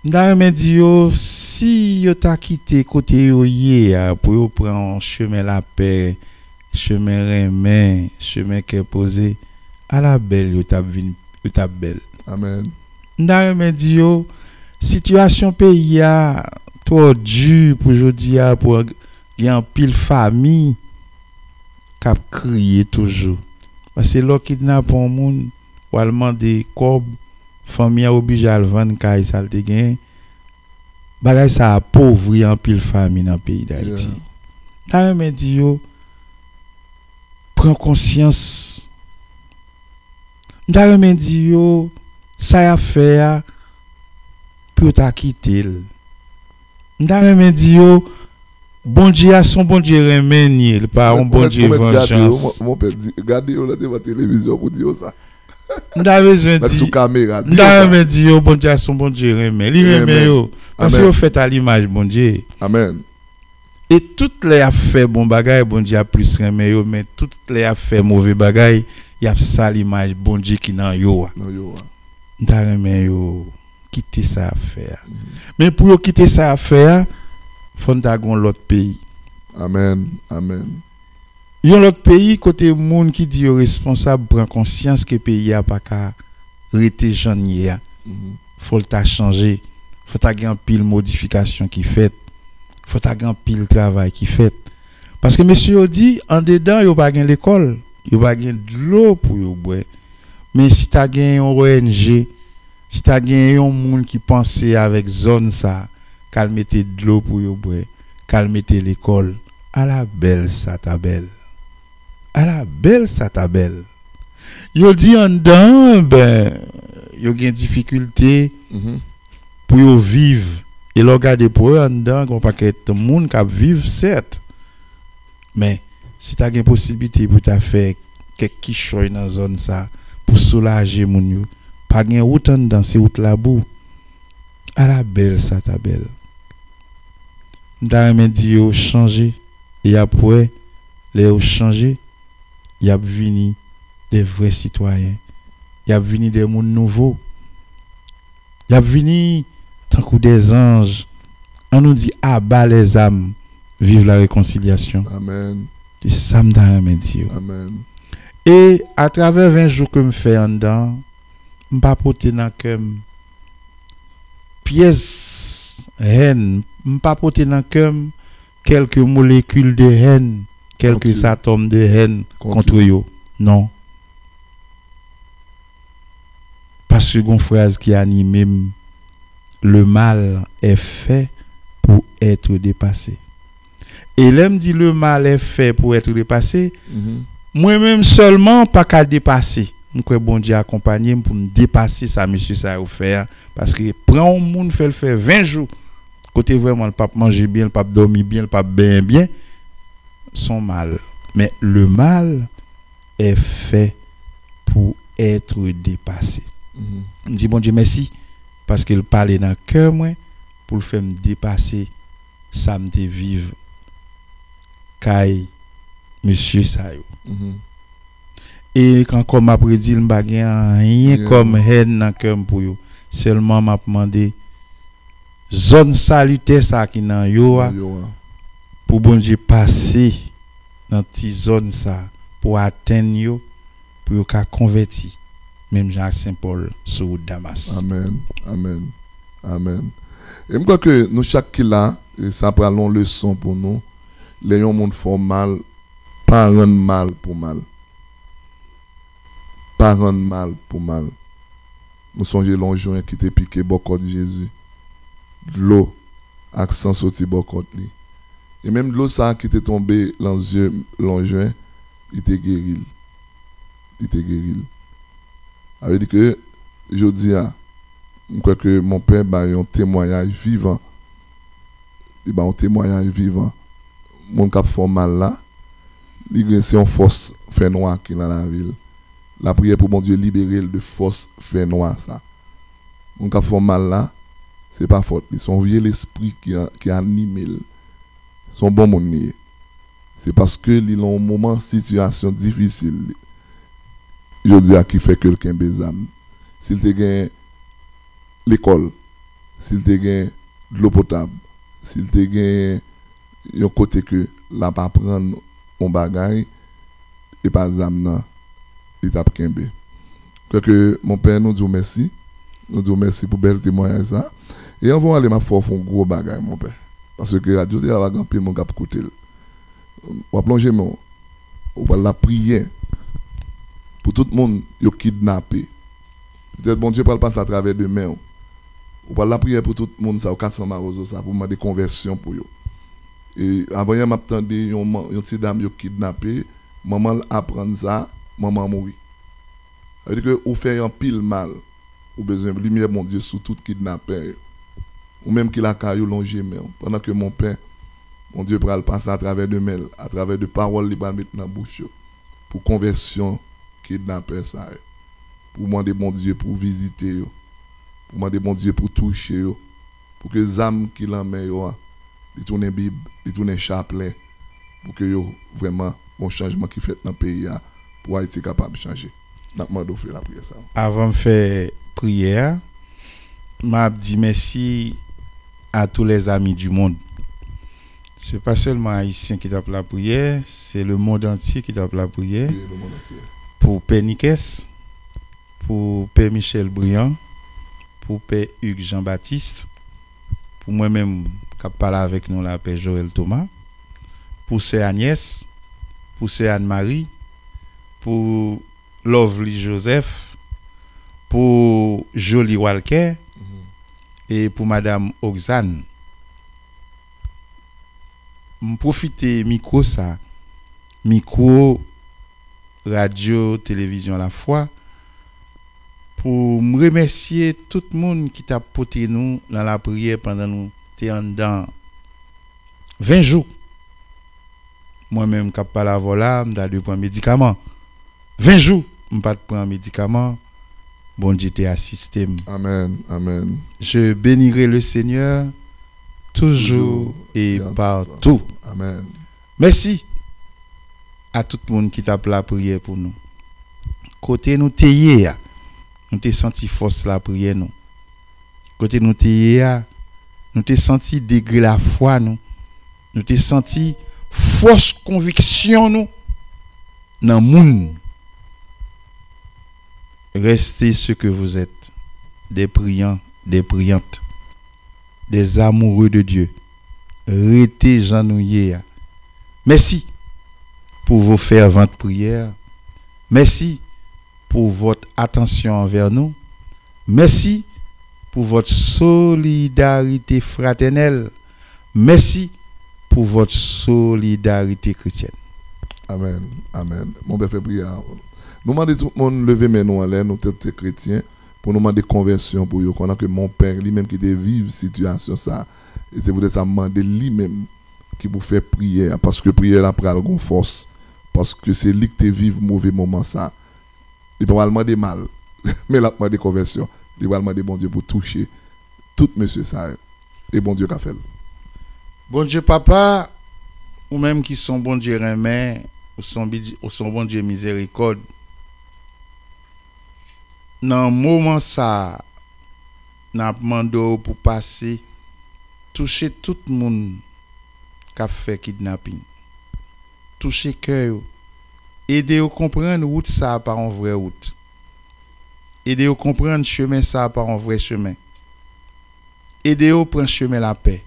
M ta renmen di yo, si yo ta kite kote yo ye a pou yo pran yon chemen lapè, chemen renmen, chemen kè poze, ala bèl yo t ap vin, yo t ap bèl. Amèn. M ta renmen di yo, sitiyasyon peyi a twò di pou jodi a, pou gen anpil fanmi k ap kriye toujou. Paske lè w kidnape yon moun, w al mande kòb, fanmi an oblije al vann kay sa l te genyen. Bagay sa a apovri anpil fanmi nan peyi Dayiti. Yeah. M ta renmen di yo, pran konsyans. M ta renmen di yo, sa y ap fè a, pou yo ta kite l. M ta renmen di yo, Bondye a se yon Bondye renmen n ye, li pa yon Bondye vanjans. Monpè, di, gade yo nan devan televizyon pou di yo sa. M ta bezwen di, m ta renmen di yo, Bondye a se yon Bondye renmen. Li renmen yo. Paske yo fèt a limaj Bondye. Amèn. E tout lè y ap fè bon bagay, Bondye ap plis renmen yo, men tout lè y ap fè move bagay, y ap sal imaj Bondye ki nan yo a. Nan yo a. M ta renmen yo kite sa y ap fè a. Mhm. Men pou yo kite sa y ap fè a, fò n ta gen yon lòt peyi. Amèn, amèn. Yon lòt peyi kote moun ki di yo responsab pran konsyans ke peyi a pa ka rete jan l ye a. Mhm. Fò l ta chanje. Fò ta gen anpil modifikasyon ki fèt. Fò ta gen anpil travay ki fèt. Paske mesye yo di, andedan yo pa gen lekòl, yo pa gen dlo pou yo bwè. Men si ta gen yon O N G, si ta gen yon moun ki panse avèk zòn sa, k al mete dlo pou yo bwè, k al mete lekòl, ala bèl sa ta bèl. Ala bèl sa ta bèl. Yo di anndan, ben, yo gen difikilte pou yo viv. E lè w gade pou yo anndan, gen yon pakèt moun k ap viv, sèt. Men, si ta gen posiblite pou ta fè kèk kichòy nan zòn sa, pou soulaje moun yo, pa gen wout anndan, se wout labou. Ala bèl sa ta bèl. M ta renmen di yo chanje, e y ap wè, lè yo chanje, y ap vini de vrè sitwayen. Y ap vini de moun nouvo. Y ap vini tankou de zanj. An nou di, aba lèzam, viv la rekonsilyasyon. Amèn. Se sa m ta renmen di yo. Amèn. E atravè ven jou ke m fè anndan, m pa pote nan kè m pyès hèn, m pa pote nan kè m kèlke molekil de hèn, kèlke atòm de hèn kont yo. Non. Paske gon fraz ki anime m, le mal est fait pour être dépassé. E lè m di le mal est fait pour être dépassé, mwen menm sèlman pa ka depase. M kwè Bondye akonpanye m pou m depase sa mesye sa yo fè a. Paske pran yon moun, fè l fè ven jou, kote vrèman l p ap manje byen, l p ap dòmi byen, l p ap benyen byen, se yon mal. Men le mal est fait pour être dépassé. M di Bondye mèsi, paske l pale nan kè mwen pou l fè m depase sa m te viv kay mesye sa yo. E ankò, m ap redi l, m pa gen anyen kòm hèn nan kè m pou yo. Sèlman, m ap mande zòn salitè sa ki nan yo a, pou Bondye pase nan ti zòn sa, pou atenn yo, pou yo ka konvèti, menm jan ak Sen Pòl sou wout Damas. Amèn, amèn, amèn. E m kwè ke nou chak ki la, e sa pral yon leson pou nou. Lè yon moun fè w mal, pa rann mal pou mal. Pa rann mal pou mal. Nou sonje lonjwen ki te pike bò kòt Jezi. Dlo ak san soti bò kòt li. E menm dlo sa a ki te tonbe lan zye lonjwen, li te geri l. Li te geri l. Sa vle di ke jodi a, m kwè ke Monpè bay yon temwayaj vivan. Li bay yon temwayaj vivan. Moun k ap fè w mal la, li gen, se yon fòs fènwa ki nan lavi l. Lapriyè pou Bondye libere l de fòs fènwa sa. Moun k ap fè w mal la, se pa fòt li. Se yon vye lespri ki, ki anime l. Se yon bon moun li ye. Se paske li nan yon moman sitiyasyon difisil li, jodi a ki fè ke l kenbe zam. Si l te gen lekòl, si l te gen dlo potab, si l te gen yon kote ke l ap aprann yon bagay, e pa zam nan li t ap kenbe. Kwè ke, Monpè, nou di w mèsi. Nou di w mèsi pou bèl temwayaj sa. E anvan w ale, m ap fè w fè yon gwo bagay, Monpè. Paske radyo Tèyè a gen anpil moun k ap koute l. W ap lonje men w. Ou pral lapriyè pou tout moun yo kidnape. Petèt Bondye pral pase atravè de men w. Ou pral lapriyè pou tout moun sa yo, kat san mawozo sa, pou mande konvèsyon pou yo. E avanyè m ap tande yon, man- yon ti dam yo kidnape, manman l aprann sa, manman an mouri. Sa vle di ke ou fè anpil mal. Ou bezwen limyè Bondye sou tout kidnapè yo. Ou menm ki lakay ou, lonje men w. Pandan ke Monpè, Bondye pral pase atravè de men l, atravè de pawòl li pral met nan bouch yo, pou konvèsyon kidnapè sa yo. Pou mande Bondye pou vizite yo. Pou mande Bondye pou touche yo. Pou ke zam ki lan men yo a, li tounen Bib, li tounen chaplè, pou ke yo vrèman gon chanjman ki fèt nan peyi a, pou Ayiti kapab chanje. N ap mande w fè lapriyè sa a. Avan m fè priyè a, m ap di mèsi à tous les amis du monde. Se pa sèlman Ayisyen ki t ap lapriyè, se le monde entier ki t ap lapriyè pou Pè Nikès, pou Pè Michel Briand, pou Pè Hugues Jean Baptiste, pou mwen menm k ap pale avèk nou la, Pè Joël Thomas, pou Sè Agnès, pou Sè Anne Marie, pou Lovely Joseph, pou Joly Walker e pou Madam Oxane. M pwofite mikwo sa, mikwo radyo, televizyon Lafwa, pou m remèsye tout moun ki t ap pote nou nan lapriyè pandan nou te anndan an. Ven jou. Mwen menm k ap pale avè w la, m ta dwe pran medikaman. Ven jou, m pa t pran medikaman. Bondye te asiste m. Amèn, amèn. Je bénirai le Seigneur toujours et partout. Amèn. Mèsi a tout moun ki t ap lapriyè pou nou. Kote nou te ye a, nou te santi fòs lapriyè nou. Kote nou te ye a, nou te santi degre lafwa nou. Nou te santi fòs konviksyon nou nan moun. Restez ce que vous êtes, des priants, des priantes, des amoureux de Dieu. Rete jan nou ye a. Mèsi pour vos ferventes prières. Mèsi pour votre attention envers nous. Mèsi pour votre solidarité fraternelle. Mèsi pour votre solidarité chrétienne. Amèn. Amèn. Mon pè fè priyè a. Nou mande tout moun leve men nou anlè, nou tout kretyen, pou nou mande konvèsyon pou yo, pandan ke mon pè li menm ki te viv sitiyasyon sa. E se poutèt sa m mande li menm ki pou fè priyè a, paske priyè la pral gon fòs, paske se li ki te viv move moman sa. Li pa pral mande mal, men l ap mande konvèsyon. Li pral mande Bondye pou touche tout mesye sa yo. E Bondye ka fè l. Bondye Papa, ou menm ki se yon Bondye renmen, ou se yon bidi- ou se yon Bondye mizerikòd. Nan moman sa a, n ap mande w pou pase, touche tout moun k ap fè kidnaping. Touche kè yo. Ede yo konprann wout sa a pa yon vrè wout. Ede yo konprann chemen sa a pa yon vrè chemen. Ede yo pran chemen lapè.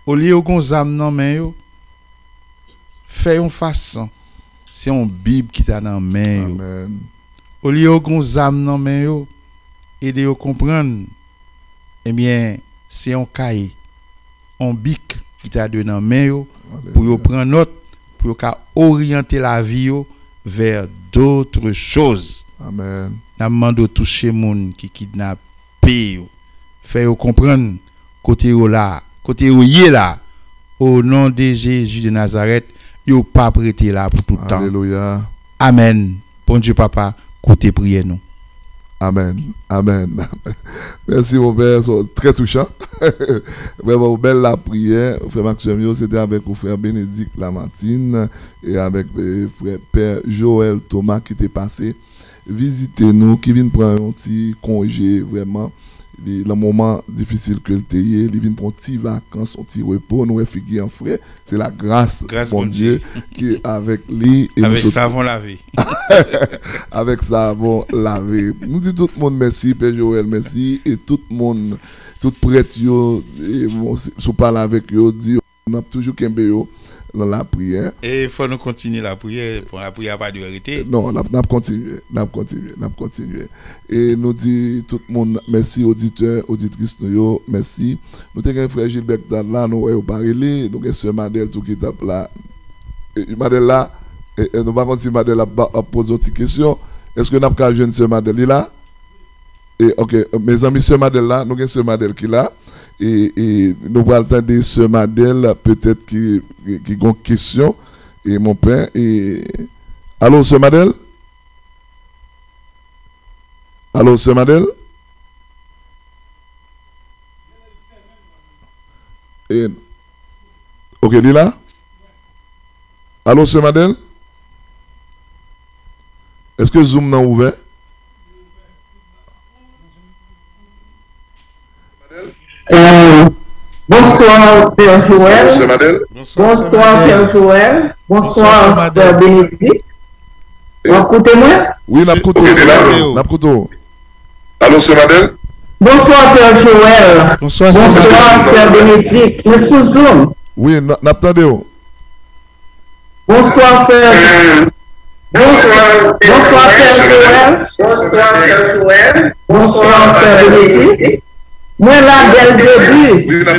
Olye yo gon zam nan men yo, fè yon fason se yon Bib ki ta nan men yo. Amèn. Olye yo gon zam nan men yo, ede yo konprann, ebyen, se yon kaye, yon bik ki ta dwe nan men yo pou yo pran nòt, pou yo ka oryante lavi yo vers d'autres choses. Amèn. N ap mande w touche moun ki kidnape yo. Fè yo konprann kote yo la, kote yo ye la. O non de Jezi de Nazarèt, yo p ap rete la pou tout tan. Alelouya. Amèn. Bondye Papa, koute priyè nou. Amèn. Amèn. Mèsi, mon pè. Trè touchan. Vrèman, yon bèl lapriyè. Frè m ak sè m yo, se te avèk ou, frè Bénédicte Lamartine, e avèk, e, frè, pè Joël Thomas ki te pase vizite nou, ki vin pran yon ti konje, vrèman. Li, nan moman difisil ke l te ye, li vin pran yon ti vakans, yon ti repo. Nou wè figi an fre. Se lagras Bondye ki avèk li. E nou sot- Avèk savon lave. Avèk savon lave. Nou di tout moun mèsi, Pè Joël, mèsi, e tout moun, tout prèt yo, e bon, si, si w pale avèk yo, di yo, n ap toujou kenbe yo nan lapriyè. E fò nou kontinye lapriyè. Bon, lapriyè a pa dwe rete. Non, n ap, n ap kontinye, n ap kontinye, n ap kontinye. E nou di tout moun mèsi, oditè, oditris nou yo, mèsi. Nou te gen frè Gilbert ki t la, nou wè yo pa rele, nou gen sè Madèl tou ki t ap la. E, Madèl la, e, e, nou pa konn si Madèl ap, ap poze yon ti kesyon. Èske n ap ka jwenn sè Madèl? Li la? E, ok, mezanmi, sè Madèl la, nou gen sè Madèl ki la. E, e nou pral tande sè Madèl, petèt ki, ki, ki gon kesyon. E, mon pè, e, alo, sè Madèl? Alo, sè Madèl? E, ok, li la? Alo, sè Madèl? Èske Zoom nan ouvè? Euh, bonsoir, Père Joël. Bonsoir, Père Joël. Bonsoir, Frère Bénédicte. W ap koute mwen? Wi, n ap koute w, sè Madèl. N ap koute w. Alo, sè Madèl? Bonsoir, Père Joël. Bonsoir, sè Madèl. Bonsoir, Frère Bénédicte. Mwen sou Zoom. Wi, n, n ap tande w. Bonsoir, frè. Bonsoir, bonsoir, Pè Joël. Bonsoir, Pè Joël. Bonsoir, Pè Benedict. Mwen la dès le début.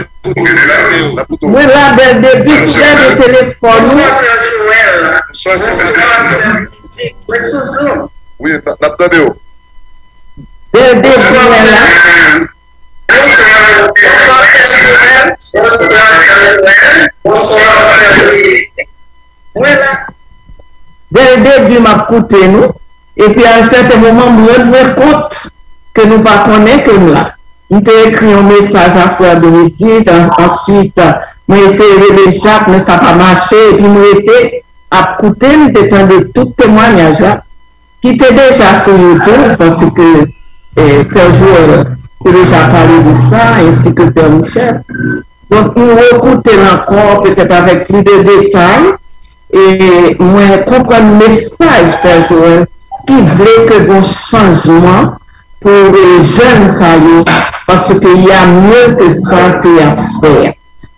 Mwen la dès le début, sou gade telefòn ou. Bonsoir, Pè Joël. Bonsoir, sè Benedict. Wi, n ap tande w. Dè depi mwen la. Mwen la. Dè depi m ap koute nou. Epi a yon sèten moman, m rann mwen kont ke nou pa konnen ke m la. M te ekri yon mesaj a frè Benedict, an- answit, mwen eseye rele Jak, men sa pa mache, epi m rete ap koute, m te tande tout temwanyaj la, ki te deja sou YouTube, paske eh, Pè Joel te deja pale de sa, ensi ke Pè Michel. Donk, m rekoute l ankò, petèt avèk plis de detay, e mwen konprann mesaj Pè Joel ki vle ke gon chanjman pou eh, jèn sa yo, paske y a mye ke sa ke y ap fè.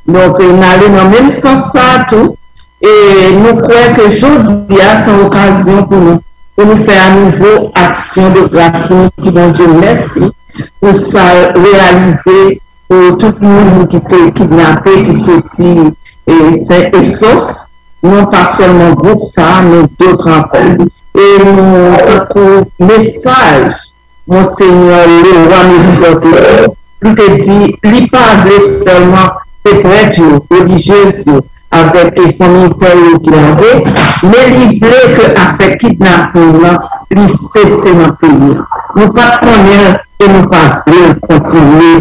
Donk, n ale nan menm sans sa a tou, e nou kwè ke jodi a se yon okazyon pou nou, pou nou fè anouvo aksyon de gras, pou nou di Bondye mèsi pou sa l reyalize pou tout moun ki te kidnape, ki soti e sen e sof, non pa sèlman gwoup sa a, men dòt ankò. E nou, tankou mesaj Monsenyè Leroy Mésidor te di, li te di, li pa vle sèlman se prèt yo, relijyez yo, avèk e fanmi pè yo ki lage, men li vle ke afè kidnaping lan li sese nan peyi a. Nou pa t konnen l e nou pa vle l kontinye.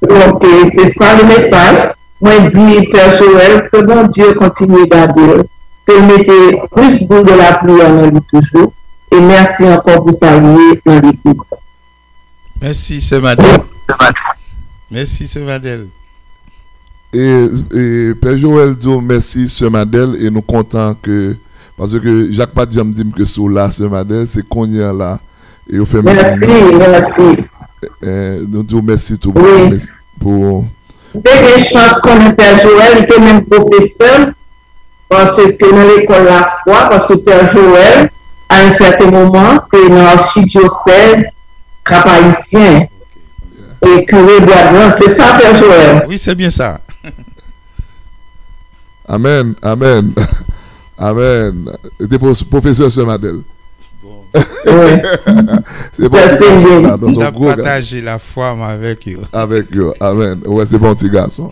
Donk, e se sa le mesaj. Mwen di Pè Joel ke Bondye kontinye gade l, ke l mete plis dou de lapli a nan li toujou, e mèsi ankò pou sa li ye nan legliz la. Mèsi sè Madèl. Mèsi sè Madèl. E, e Pè Joel di w mèsi sè Madèl e nou kontan ke paske Jak pa t janm di m ke si w la sè Madèl, se kounye a la e yo fè misye. Mèsi, mèsi. Eh, nou di w mèsi tou pou, mèsi pou M te gen chans konnen Pè Joel, li te menm pwofesè m, paske nan lekòl lafwa, paske Pè Joel, a yon sèten moman, te nan achidyosèz Kap Ayisyen e kire Bwadrans. Se sa, Pè Joel? Wi, se byen sa. Amèn, amèn. Amèn. Li te pwofesè sè Madèl. Wi. Se bon ti gason la, non, se N yon ap gwo gason. Pataje lafwa m avèk yo. Avèk yo, amèn. Ou wè, se bon ti gason.